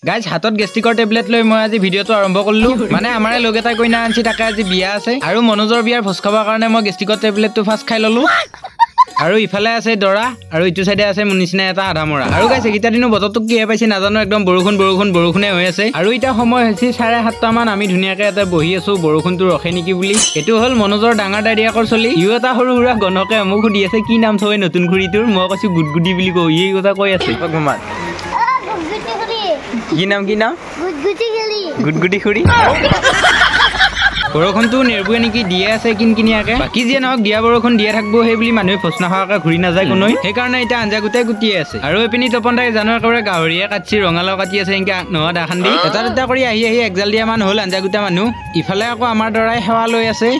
Guys হাতত গেষ্ট্ৰিকৰ tablet লৈ মই আজি ভিডিঅ'টো আৰম্ভ কৰিলো। মানে আমাৰে লগ এটা কইনা আনছি, তাকে আজি বিয়া আছে আৰু মনোজৰ বিয়াৰ ভোজ খাবৰ কাৰণে মই গেষ্ট্ৰিকৰ টেবলেটটো ফাৰ্ষ্ট খাই ল'লো। আৰু ইফালে আছে দৰা আৰু ইটো চাইডে আছে মোৰ নিচিনা এটা আধা মৰা। আৰু গাইজ এইকেইটা দিনো বতৰটো কিহে পাইছে নাজানো, একদম বৰষুণ বৰষুণ বৰষুণে হৈ আছে। আৰু এতিয়া সময় হৈছে 7:30 মান, আমি ধুনীয়াকে ইয়াতে বহি আছো বৰষুণটো ৰখে নেকি বুলি। এইটো হ'ল মনোজৰ ডাঙৰ দাদিয়াকৰ চলি, ইও এটা সৰু সুৰা গণকে মোক সুধি আছে কি নাম থয় নতুন খুৰীটোৰ। মই কৈছো গুটগুটি বুলি কওঁ, ই কথা কৈ আছে। কি নাম, কি নাম? গুটগুটি খুৰী। বৰষুণটো নেৰবুৱে নেকি, দিয়ে আছে কিনকিনিয়াকে। বাকী যিয়ে নহওক দিয়া বৰষুণ দিয়ে থাকিব, সেই বুলি মানুহে ভোজ নাখাৱাকে ঘূৰি নাযায় কোনোৱে। সেইকাৰণে এতিয়া আঞ্জা গোটেই গুটিয়ে আছে। আৰু এইপিনি তপন দাই জানো একেবাৰে গাহৰিয়ে কাটছি, ৰঙালাও কাটি আছে এনেকে নোহোৱা দাখান দি। এটা দুটা কৰি আহি আহি একজাল দিয়া মান হ'ল আঞ্জা গোটা মানুহ। ইফালে আকৌ আমাৰ দৰাই সেৱা লৈ আছে।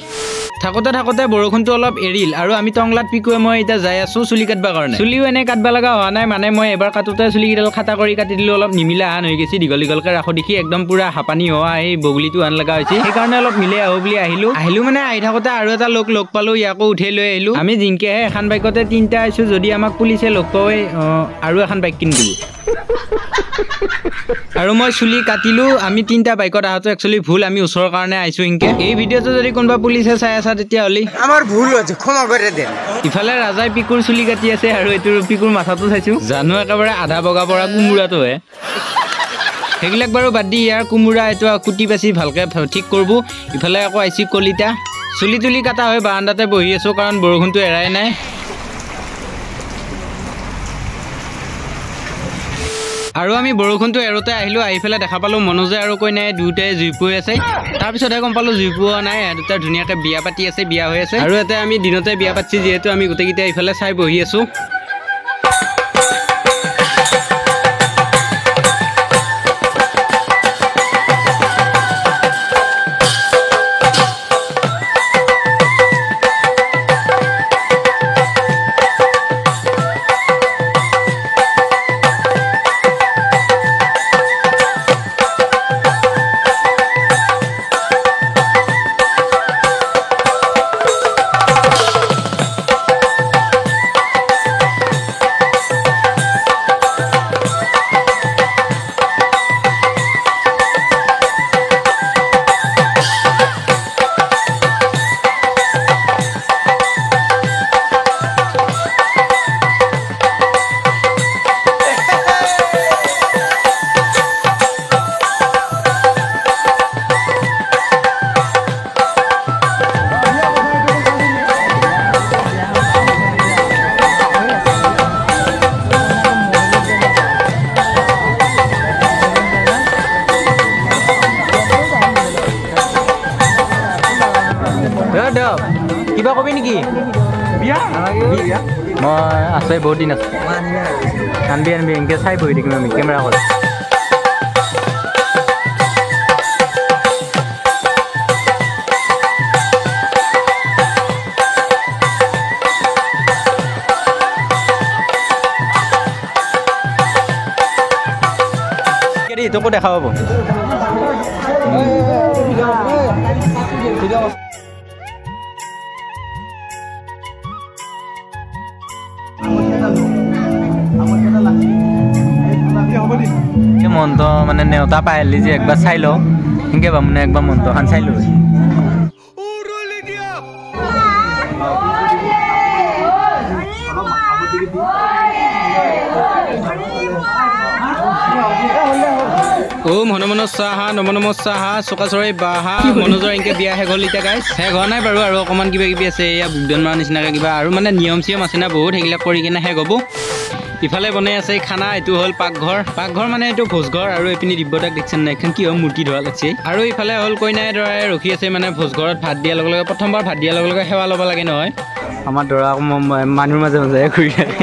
থাকোঁতে থাকোঁতে বৰষুণটো অলপ এৰিল আৰু আমি টংলাত পিকুৱে মই এতিয়া যাই আছো চুলি কাটবা কাৰণে। চুলিও এনেই কাটবা লগা হোৱা নাই, মানে মই এবাৰ কাটোতে চুলিকেইডাল খাটা কৰি কাটি দিলোঁ, অলপ নিমিলা আন হৈ গৈছে, দীঘল দীঘলকৈ ৰাখো দেখি একদম পুৰা হাঁপানি হোৱা এই বগলীটো আন লগা হৈছে। সেইকাৰণে অলপ মিলাই আহো বুলি আহিলোঁ। আহিলোঁ মানে আহি থাকোঁতে আৰু এটা লোক লগ পালোঁ, ইয়াকো উঠাই লৈ আহিলোঁ। আমি জিংকেহে এখন বাইকতে তিনিটা আহিছোঁ, যদি আমাক পুলিচে লগ পাৱে আৰু এখন বাইক কিনি দিব। আৰু মই চুলি কাটিলো। আমি তিনিটা বাইকত অহাটো একচুৱেলি ভুল, আমি ওচৰৰ কাৰণে আহিছো ইনকে। এই ভিডিঅ'টো যদি কোনোবা পুলিচে চাই আছা তেতিয়াহ'লে আমাৰ ভুল হৈছে, ক্ষমা কৰি দে। ইফালে ৰাজাই পিকুৰ চুলি কাটি আছে আৰু এইটো পিকুৰ মাথাটো চাইছো, জানো একেবাৰে আধা বগা পৰা কোমোৰাটোহে। সেইবিলাক বাৰু বাদ দি ইয়াৰ কোমোৰা এইটো কুটি বাচি ভালকে ঠিক কৰিব। ইফালে আকৌ আহিছি কলিতা। চুলি তুলি কাটা হৈ বাৰাণ্ডাতে বহি আছো, কাৰণ বৰষুণটো এৰাই নাই। আৰু আমি বৰষুণটো এৰোতে আহিলোঁ, আহি পেলাই দেখা পালোঁ মনোজে আৰু কইনাই দুয়োটাই জুই পুৱাই আছে। তাৰপিছতহে গম পালোঁ জুই পোৱা নাই, দুটা ধুনীয়াকৈ বিয়া পাতি আছে, বিয়া হৈ আছে। আৰু ইয়াতে আমি দিনতে বিয়া পাতিছোঁ যিহেতু আমি গোটেইকেইটা ইফালে চাই বহি আছোঁ। কিবা কবি নেকি? মই আছে বহুত দিন আছে, আনবি আনবি এনেকে চাই বহি থাকিম আমি কেমেৰা কৰি। তোকো দেখা পাব। মনটো মানে নেওতা পাই আহিলি যে একবাৰ চাই লওঁ, সেনকে বামুণে একবাৰ মনটোখন চাই লওঁ। ওম হনুমান চাহা নম নম চাহা চকা চৰাই বাহা। মনোজৰ এনেকে বিয়া শেষ হ'ল এতিয়া গাইজ। শেষ হোৱা নাই বাৰু, আৰু অকণমান কিবা কিবি আছে, এয়া বুকদান মাৰা নিচিনাকৈ কিবা আৰু মানে নিয়ম চিয়ম আছে না বহুত, সেইবিলাক কৰি কিনে শেষ হ'ব। ইফালে বনাই আছে খানা, এইটো হ'ল পাকঘৰ। পাকঘৰ মানে এইটো ভোজঘৰ। আৰু এইপিনি দিব্যতাক দেখিছে নাই, এখন কি হয় মূৰ্তি ধোৱা লাগছে। আৰু ইফালে হ'ল কইনাই দৰাই ৰখি আছে, মানে ভোজঘৰত ভাত দিয়াৰ লগে লগে প্ৰথমবাৰ ভাত দিয়াৰ লগে লগে সেৱা ল'ব লাগে নহয়। আমাৰ দৰা মানুহৰ মাজে মাজে ঘূৰি থাকে।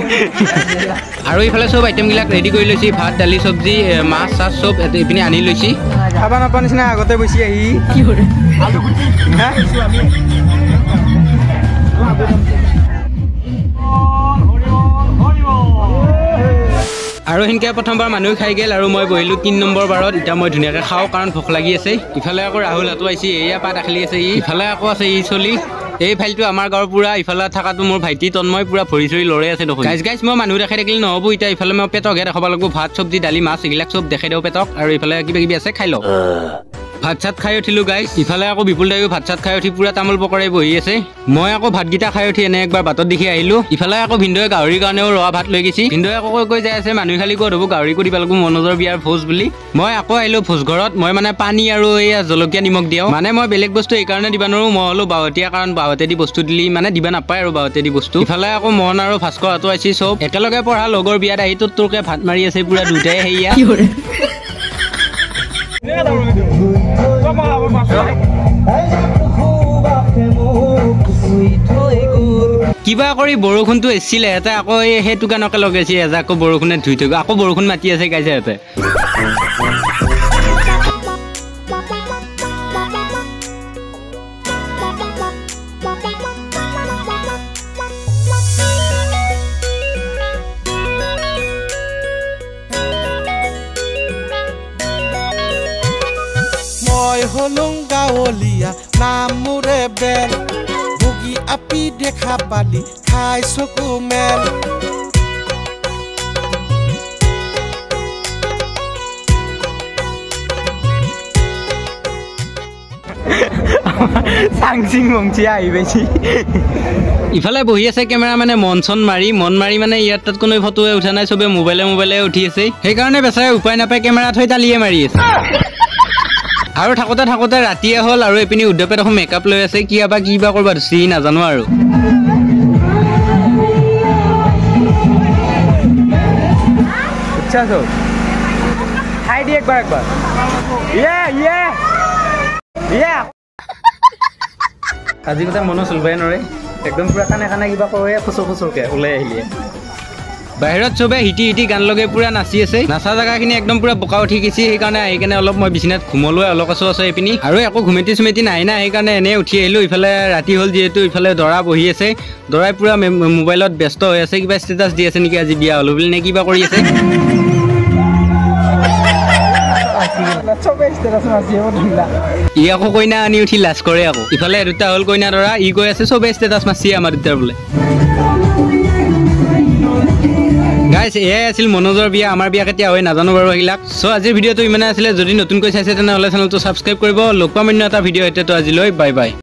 আৰু ইফালে চব আইটেমবিলাক ৰেডি কৰি লৈছে, ভাত দালি চব্জি মাছ চাছ চব এইপিনি আনি লৈছে। খাব নাপোৱা নিচিনা আগতে বছি আহি কি কৰে। আৰু সেনকে প্ৰথমবাৰ মানুহ খাই গ'ল আৰু মই বহিলোঁ 3 নম্বৰ বাৰত। এতিয়া মই ধুনীয়াকৈ খাওঁ কাৰণ ভোক লাগি আছে। ইফালে আকৌ ৰাহুল হাতো আহিছে, এয়া পাত আখলি আছে ই। ইফালে আকৌ আছে ই চলি। এই ফাইলটো আমাৰ গাঁৱৰ পুৰা ইফালে থকাটো মোৰ ভাইটি তন্ময় পুৰা ভৰি চৰি লৰাই আছে দেখোন। গাইজ গাইজ মই মানুহ দেখাই থাকিলে নহ'ব, এতিয়া ইফালে মই পেটকহে দেখাব লাগিব। ভাত চব্জি দালি মাছ এইবিলাক চব দেখাই দিওঁ পেটক, আৰু ইফালে কিবা কিবি আছে খাই লওঁ। ভাত চাত খাই উঠিলোঁ গাইজ। ইফালে আকৌ বিপুল দাইও ভাত চাত খাই উঠি পুৰা তামোল পকৰাই বহি আছে। মই আকৌ ভাতকেইটা খাই উঠি এনে একবাৰ বাটত দেখি আহিলোঁ। ইফালে আকৌ ভিনদেউৱে গাহৰিৰ কাৰণেও ৰহা ভাত লৈ গৈছি। ভিনদেউৱে আকৌ কৈ কৈ যাই আছে মানুহ খালি ক'ত হ'ব গাহৰি কৰি দিব লাগিব মনোজৰ বিয়াৰ ভোজ বুলি। মই আকৌ আহিলোঁ ভোজ ঘৰত। মই মানে পানী আৰু এইয়া জলকীয়া নিমখ দিওঁ, মানে মই বেলেগ বস্তু এইকাৰণে দিব নোৱাৰোঁ, মই হ'লো বাহতীয়া, কাৰণ বাহতে দি বস্তু দিলি মানে দিব নাপায় আৰু বাহতে দি বস্তু। ইফালে আকৌ মন আৰু ভাস্কৰহঁতো আহিছে, চব একেলগে পঢ়া লগৰ বিয়াত আহি তোৰ তোৰকে ভাত মাৰি আছে পুৰা দুটাই। সেয়া কিবা কৰি বৰষুণটো এচিলে এটা আকৌ এই সেই দোকানকে লগাইছে, এজাক আকৌ বৰষুণে ধুই থৈ গ'ল। আকৌ বৰষুণ মাতি আছে গাইছে সিহঁতে। মই হলুং গাঁৱলীয়া নাম মোৰে বেল, বগী আপি দেখা পালি খাই চকু মেল। চাংচিং বংচি আহি পাইছি। ইফালে বহি আছে কেমেৰামেনে মন চন মাৰি, মন মাৰি মানে ইয়াত তাত কোনো ফটোৱে উঠা নাই, চবে মোবাইলে মোবাইলে উঠি আছে। সেইকাৰণে বেচাৰে উপায় নাপায় কেমেৰা থৈ তালিয়ে মাৰি আছে। আৰু থাকোঁতে থাকোঁতে ৰাতিয়ে হ'ল, আৰু এইপিনি উদ্যোপে দেখোন মেকআপ লৈ আছে, কিবা কিবা কৰিব ধৰিছে নাজানো আৰু। উঠছা চব খাই দি একবাৰ একবাৰ। ইয়ে ইয়ে ইয়ে আজি কথা মনো চলবাই নৰে, একদম পুৰা কানে কানে কিবা কয় খুচুৰ খুচুৰকে ওলাই আহিলে। বাহিৰত চবে হিটি হিটি গান লগাই পুৰা নাচি আছে। নাচা জেগাখিনি একদম পুৰা বোকা উঠি গৈছে, সেইকাৰণে আহি কেনে অলপ মই বিচনাত ঘুমলো, অলপ আছো আছে এইপিনি। আৰু একো ঘুমেটি চুমেটি নাই না, সেইকাৰণে এনেই উঠি আহিলোঁ। ইফালে ৰাতি হ'ল যিহেতু, ইফালে দৰা বহি আছে, দৰাই পুৰা মোবাইলত ব্যস্ত হৈ আছে, কিবা ষ্টেটাছ দি আছে নেকি আজি বিয়া হ'লো বুলি নে কিবা কৰি আছে। ই আকৌ কইনা আনি উঠি লাজ কৰে আকৌ। ইফালে দুটা হ'ল কইনা দৰা, ই কৈ আছে চবে ষ্টেটাছ মাৰছি আমাৰ দুটাৰ বোলে। গাইজ এয়াই আছিল মনোজৰ বিয়া, আমাৰ বিয়া কেতিয়া হয় নাজানো বাৰু সেইবিলাক। চ' আজিৰ ভিডিঅ'টো ইমানে আছিলে। যদি নতুনকৈ চাইছে তেনেহ'লে চেনেলটো ছাবস্ক্ৰাইব কৰিব। লগ পাম অন্য এটা ভিডিঅ' এতিয়াতো আজিলৈ, বাই বাই।